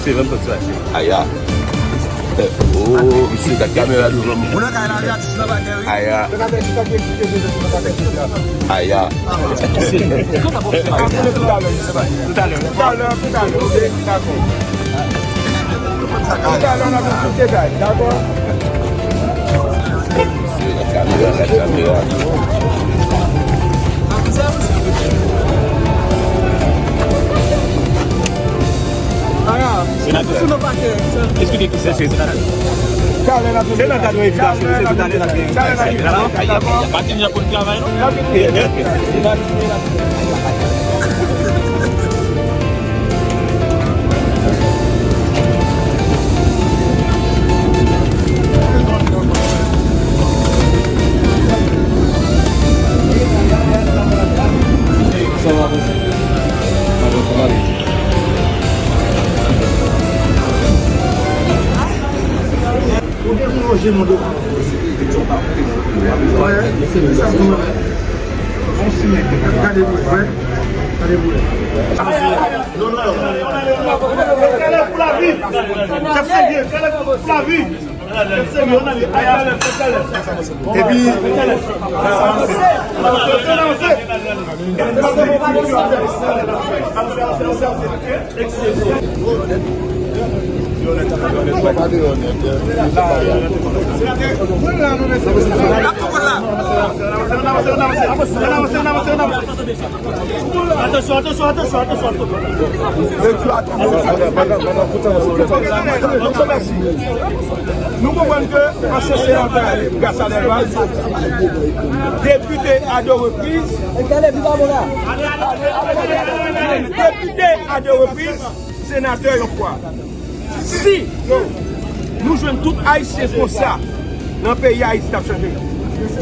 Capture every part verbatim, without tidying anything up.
Se venn pòt sa. Aya. Oh, misye, gad kamera devan m. Aya. Aya. Talè, talè, talè, talè, dakò. Talè, n ap di detay, dakò? Gad kamera, gad kamera. Aya, se sou nou pase. Eksplike kisa se. Talè n ap di detay. Se nan kad yon envitasyon, se talè n ap di detay. Talè n ap di detay, dakò? Matin, jan konn travay, non? Ou te konn lonje men w devan. Wè, sa pou mwen. Gade pou wè. Gade pou wè. Kèlè pou lavi. Kèlè pou lavi. Kèlè pou lavi. Epi, Atansyon, atansyon, atansyon, atansyon, atansyon. Nou konprann ke ansyen senatè Gracia Delva, depite a de repriz, depite a de repriz, senatè yon fwa. Si nou jwenn tout Ayisyen konsa nan peyi Ayiti, n ap chanje.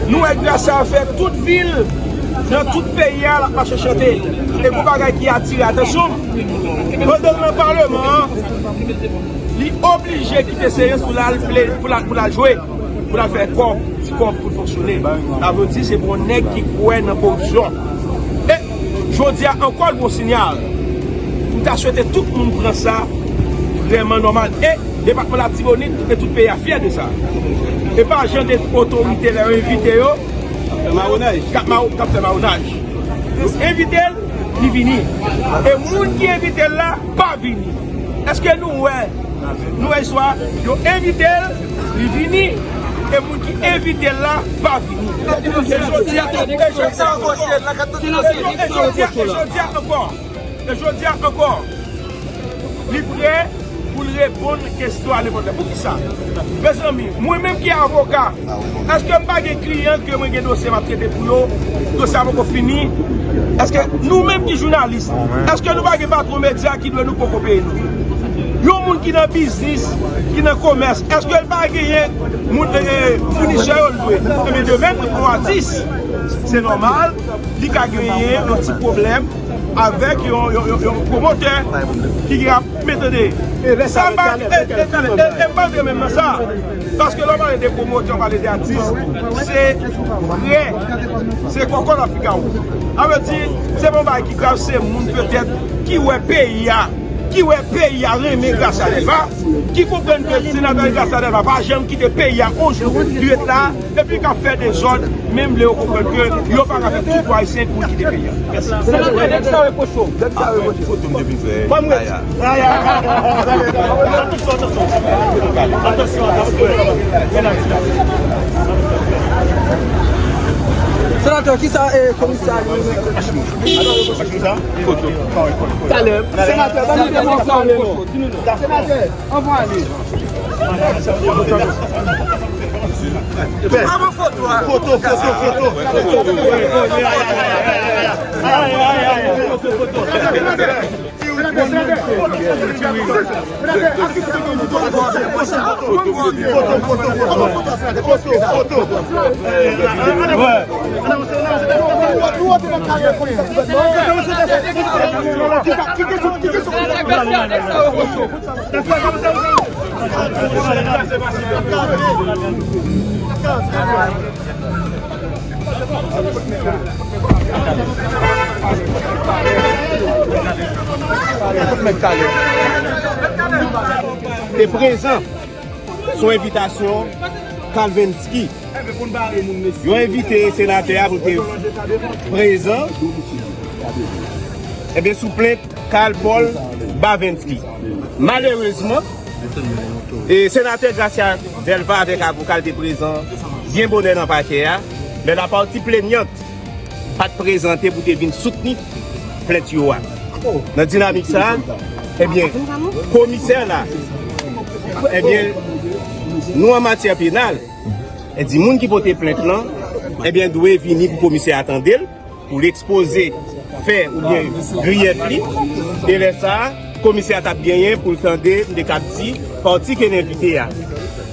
Nou wè Gracia fè tout vil nan tout peyi a, l ap mache chante. E gon bagay ki atire atansyon m, pandan l nan Paleman an, li oblije kite seyans pou l al ple-, pou l al, pou l al jwe, pou l al fè kòb, ti kòb pou l fonksyone. Sa vle di se pou yon nèg ki kwè nan koripsyon. E jodi a ankò, l bon sinyal. M ta swete tout moun pran sa vrèman nòmal. E depatman Latibonit e tout peyi a fyè de sa. E pa jan de otorite lè yo envite yo, k ap fè mawonaj. K ap ma-, k ap fè mawonaj. Yo envite l, li vini. E moun ki envite l la, pa vini. Èske nou wè, nou wè istwa? Yo envite l, li vini. E moun ki envite l la, pa vini. E jodi a, e jodi a, e jodi a, e jodi a ankò. E jodi a ankò. Li prè pou l reponn kesyon a nenpòt lè. Poukisa? Mezanmi, mwen menm ki avoka, èske m pa gen kliyan ke mwen gen dosye m ap trete pou yo? Dosye a poko fini? Èske nou menm ki jounalis, èske nou pa gen patwon medya ki dwe nou poko peye nou? Yon moun ki nan biznis, ki nan komès, èske l pa genyen moun, eh, founisè yo l dwe? Ebyen, de menm pou atis, se nòmal, li ka genyen yon ti pwoblèm avèk yon, yon, yon, yon pwomotè ki ap, men tande, sa pa, e, e, tande, e, e, m pa antre menm nan sa. Paske lè w pale de pwomotè, w pale de atis, se vrè, se kòkòt Afrika w. Sa vle di, se pa yon bagay ki grav, se moun petèt ki wè peyi a, ki wè peyi a renmen Gracia Delva, ki konprann ke senatè Gracia Delva pa janm kite peyi a yon jou, li ret la, epi k ap fè dezòd, menm lè yo konprann ke yo pa ka fè ti pou Ayisyen pou kite peyi a. Mèsi. Senatè, nèg sa yo reproche w. Nèg sa yo reproche w. Foto m te vin fè. Ban m ret. Aya. Aya. Atansyon, atansyon. Atansyon, atansyon. Senatè, kisa, eh, komisè a li menm? Foto. Talè. Senatè, ban m ret. Senatè. Anvan ale. Foto, foto, foto. Foto, foto, foto. Te prezan sou envitasyon Kalvensky. Yo envite senatè a pou te prezan, ebyen, sou plent Carl Paul Barvensky. Malerezman, e senatè Gracia Delva avèk avoka l te prezan byen bonè nan pakè a, men lapati plenyant pa t prezante pou te vin soutni plent yo a. Nan dinamik sa a, ebyen, komisè la, ebyen, nou an matyè penal, e di moun ki pote plent lan, ebyen, dwe vini pou komisè a tande l, pou l ekspoze fè oubyen griyèf li. E lè sa a, komisè a t ap genyen pou l tande, m te kab di, pati ke l envite a.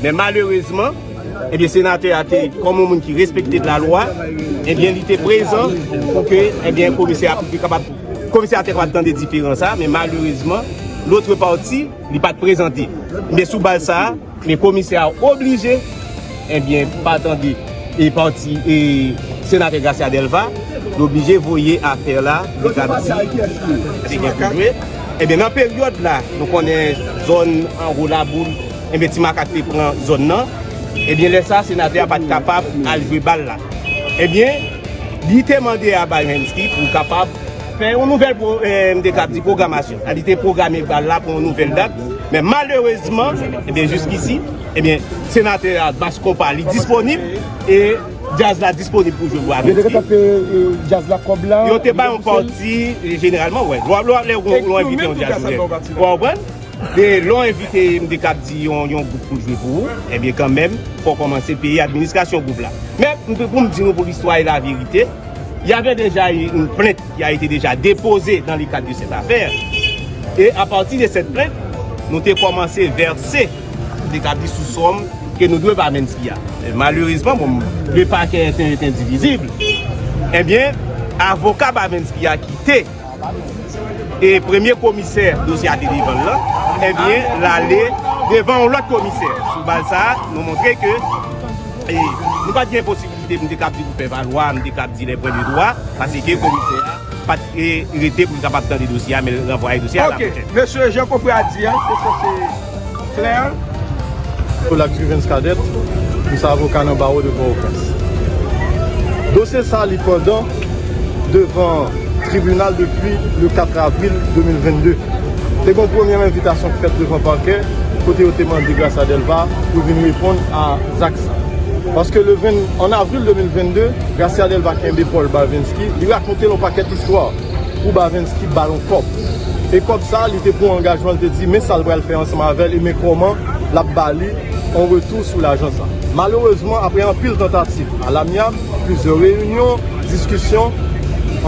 Men malerezman, ebyen, senatè a te, kòm yon moun ki respekte lalwa, ebyen, li te prezan pou ke, ebyen, komisè a pou te kapab, komisè a te kapab tande diferans sa, men malerezman, lòt pati, li pa t prezante. Men sou baz sa a, men komisè a oblije, ebyen, pa tande, e pati, e senatè Gracia Delva, li oblije voye afè la, li ka di, li gen pou jwe. Ebyen, nan peryòd la, nou konnen zòn anwo Laboul, ebyen, Ti Makak te pran zòn nan. Ebyen, lè sa, senatè a pa t kapab al jwe bal la. Ebyen, li te mande a Barvensky pou kapab fè yon nouvèl pwo-, eh, m te kab di pwogramasyon. Li te pwograme bal la pou yon nouvèl dat. Men malerezman, ebyen, jiskisi, ebyen, senatè a, Bas Konpa, li disponib e djaz la disponib pou jwe pou Barvensky. Yo te gen tan peye, eh, djaz la kòb la. Yo te bay yon pati, eh, jeneralman, wè. Lè, lè, lè, lè, lè w envite yon djaz, wè. Ou konprann? E lè w envite, m te kab di yon, yon gwoup pou jwe pou ou, ebyen, kanmenm, fò w kòmanse peye administrasyon gwoup la. Men, m te, pou m di nou pou listwa e laverite, il y avait déjà eu une plainte qui a été déjà déposée dans le cadre de cette affaire. Et à partir de cette plainte, nou te kòmanse vèse, m te kab di, sou sòm ke nou dwe Barvensky a. E malerezman, bon, le parquet est, est indivisible. Ebyen, avoka Barvensky a kite e premye komisè dosye a te devan l lan, ebyen, l ale devan yon lòt komisè. Sou baz sa a, nou montre ke, e, nou pa t gen posiblite pou n te kab di pou fè valwa, n te kab di les points de droit, paske komisè a pa t, e, rete pou l kapab tande dosye a, men l ranvwaye dosye a la pwochèn. Ok, mesye, jan konfrè a di a, se sa se klè. Kolak Juvens Cadet, m se avoka nan bawo de Pòtoprens. Dosye sa li pandan devan tribinal depi le kat avril de mil vennde. Te gen yon premye envitasyon ki fèt devan pakè, kote yo te mande Gracia Delva pou vin reponn a zak sa. Paske le ven, an avril de mil vennde, Gracia Delva kenbe Paul Barvensky, li rakonte l yon pakèt istwa pou Barvensky ba l yon kòb. E kòb sa, li te pran angajman, li te di, men sa l pral fè ansanm avè l, e men kòman l ap ba li an retou sou lajan sa. Malerezman, apre anpil tantativ, alamyab, plizyè reyinyon, diskisyon,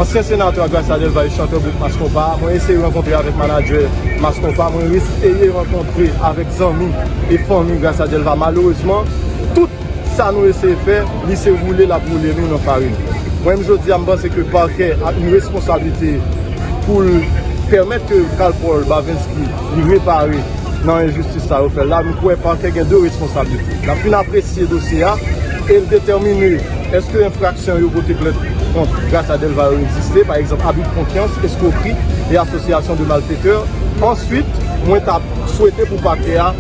ansyen senatè Gracia Delva e chantè gwoup Mass Konpa, mwen eseye rankontre avèk manadjè Mass Konpa, mwen eseye rankontre avèk zanmi e fanmi Gracia Delva. Malerezman, tout sa nou eseye fè, li se woule l ap woule nou nan farin. Mwen menm jodi a, m panse ke pakè a gen responsablite pou l pèmèt ke Carl Paul Barvensky li repare nan enjistis sa yo fè l la. M kwè pakè gen de responsablite. L ap fin apresye dosye a e l detèmine èske enfraksyon yo pote plent kont Gracia Delva yo egziste, pa egzanp, abus de confiance, escroquerie et association de malfaiteurs. Answit, mwen t ap swete pou pakè a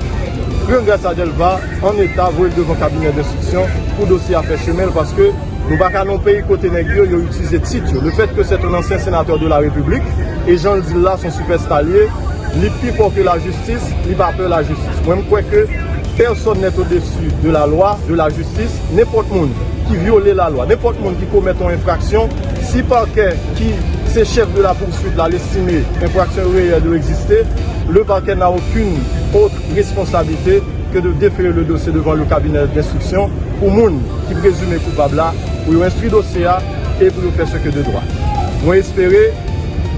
pran Gracia Delva an eta, voye l devan kabinè denstriksyon pou dosye a fè chemen l, paske nou pa ka nan yon peyi kote nèg yo, yo itilize tit yo. Le fait que c'est un ancien sénateur de la République, e jan l di l la, se yon sipèsta l ye, li pi fò ke lajistis, li pa pè lajistis. Mwen, m kwè ke personne n'est au-dessus de la loi, de la justice. Nenpòt moun ki vyole lalwa, nenpòt moun ki komèt yon enfraksyon, si pakè ki se chèf de la poursuite la, l estime enfraksyon reyèl yo egziste, le parquet n'a aucune autre responsabilité que de déférer le dossier devant le cabinet d'instruction pou moun ki prezime koupab la, pou yo enstwi dosye a e pou yo fè ce qui est de droit. Mwen espere,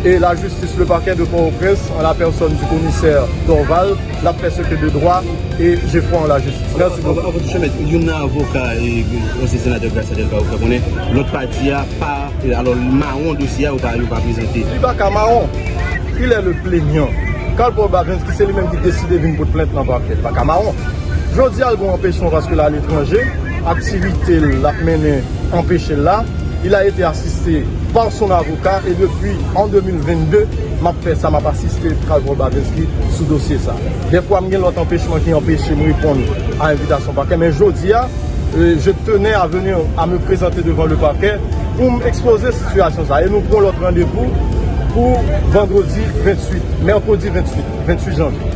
e lajistis, le parquet de Port-au-Prince, en la personne du commissaire Dorval, l ap fè ce qui est de droit, e j'ai foi en la justice. Merci beaucoup. Avoka, youn nan avoka, e, ansyen senatè Gracia Delva, ou fè konnen lòt pati a pa, e, alò, mawon dosye a, yo pa, yo pa prezante. Li pa ka mawon. Il est le plaignant. Carl Paul Barvensky, se li menm ki deside vin pote plent nan pakè. Li pa ka mawon. Jodi a, l gen yon anpechman paske l aletranje, aktivite l ap mennen anpeche l la. Il a été assisté par son avocat et depuis en deux mille vingt-deux, m ap fè sa, m ap asiste Carl Paul Bavinski sou dosye sa. Dèfwa m gen lòt anpechman ki anpeche m reponn a envitasyon pakè, men jodi a, euh, je tenais à venir, à me présenter devant le parquet pou m ekspoze sitiyasyon sa. E nou pran lòt randevou pou vandredi venntuit, mèkredi venntuit, venntuit janvye.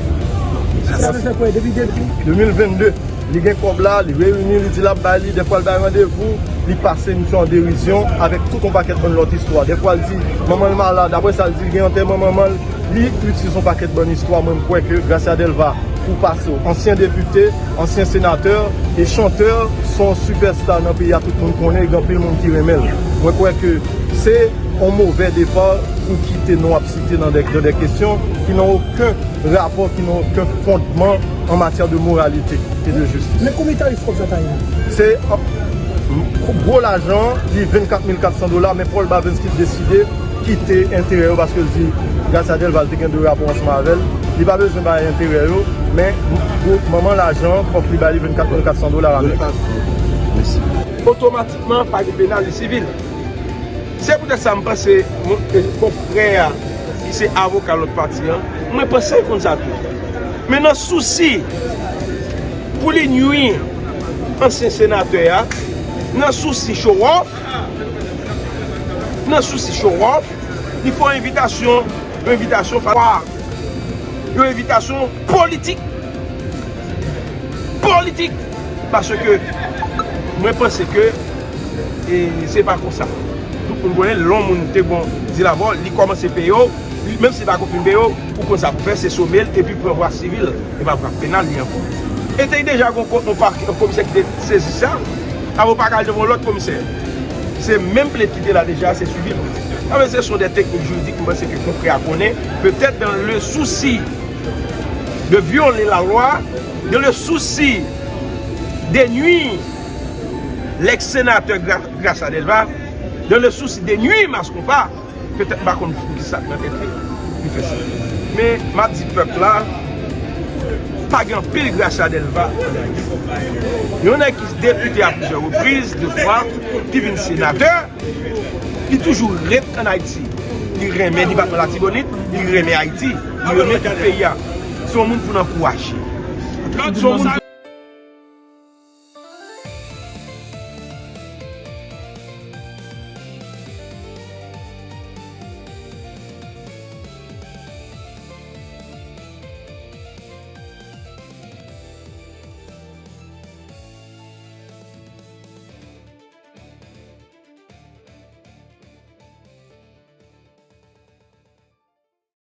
Sa fè kwè depi, depi? Deux mille vingt-deux. Li gen kòb la, li reyini, li di l ap bay li, dèfwa l bay randevou, li pase misye an derizyon avèk tout yon pakèt bann lòt istwa. Dèfwa l di manman l malad, apre sa l di l gen antèman manman l, li itilize yon pakèt bann istwa. Mwen, m kwè ke Gracia Delva, pou pase w, ansyen depite, ansyen senatè e chantè, se yon sipèsta nan peyi a, tout moun konnen, e gen anpil moun ki renmen l. Mwen kwè ke se yon movè depa pou kite non ap site nan de, nan de kesyon ki nan okenn rapò ki nan okenn fondman an matyè de moralite e de jistis. Men konbyen tarif kòb sa ta ye? Se, an, gwo lajan, li vennkat mil katsan dola, men Paul Bavinski deside kite enterè yo paske l di Gracia Delva te gen de rapò ansanm avè l. Li pa bezwen bay enterè yo, men gwo, manman lajan, fòk li bay li vennkat mil katsan dola ameriken. Otomatikman, pa gen penal, li sivil. Se poutèt sa m panse, mon, eh, konfrè a, ki se avoka lòt pati an, mwen panse l konn sa tou. Men nan sousi pou li nwi ansyen senatè a, nan sousi show off, nan sousi show off, li fè yon envitasyon, yon envitasyon fa-, yon envitasyon politik. Politik. Paske mwen panse ke, e, se pa konsa. Tout moun konnen, lè yon moun te gon di labò, li kòmanse peye w, li, menm si li pa ko fin peye w, ou konn sa pou fè, se some l epi pran vwa sivil, e pa vwa penal li ankò. E te deja gon ko-, yon pakè, yon komisè ki te sezi sa, apre w pa ka al devan yon lòt komisè. Se menm plent ki te la deja, se sivil. Sa vle di se sont des techniques juridiques, mwen panse ke konfrè a konnen, peut-être dans le souci de violer la loi, dans le souci de nuire l'ex-sénateur Gra-, Gracia Delva, dans le souci de nuire Maskonpa, petèt m pa konn poukisa k nan tèt li, li fè sa. Men, m ap di pèp la, pa gen anpil Gracia Delva an Ayiti. Yon nèg ki depite a plizyè repriz, de fwa, ki vin senatè, li toujou ret ann Ayiti. Li renmen depatman Latibonit, li renmen Ayiti, li renmen tout peyi a. Se yon moun pou n ankouraje. Se yon moun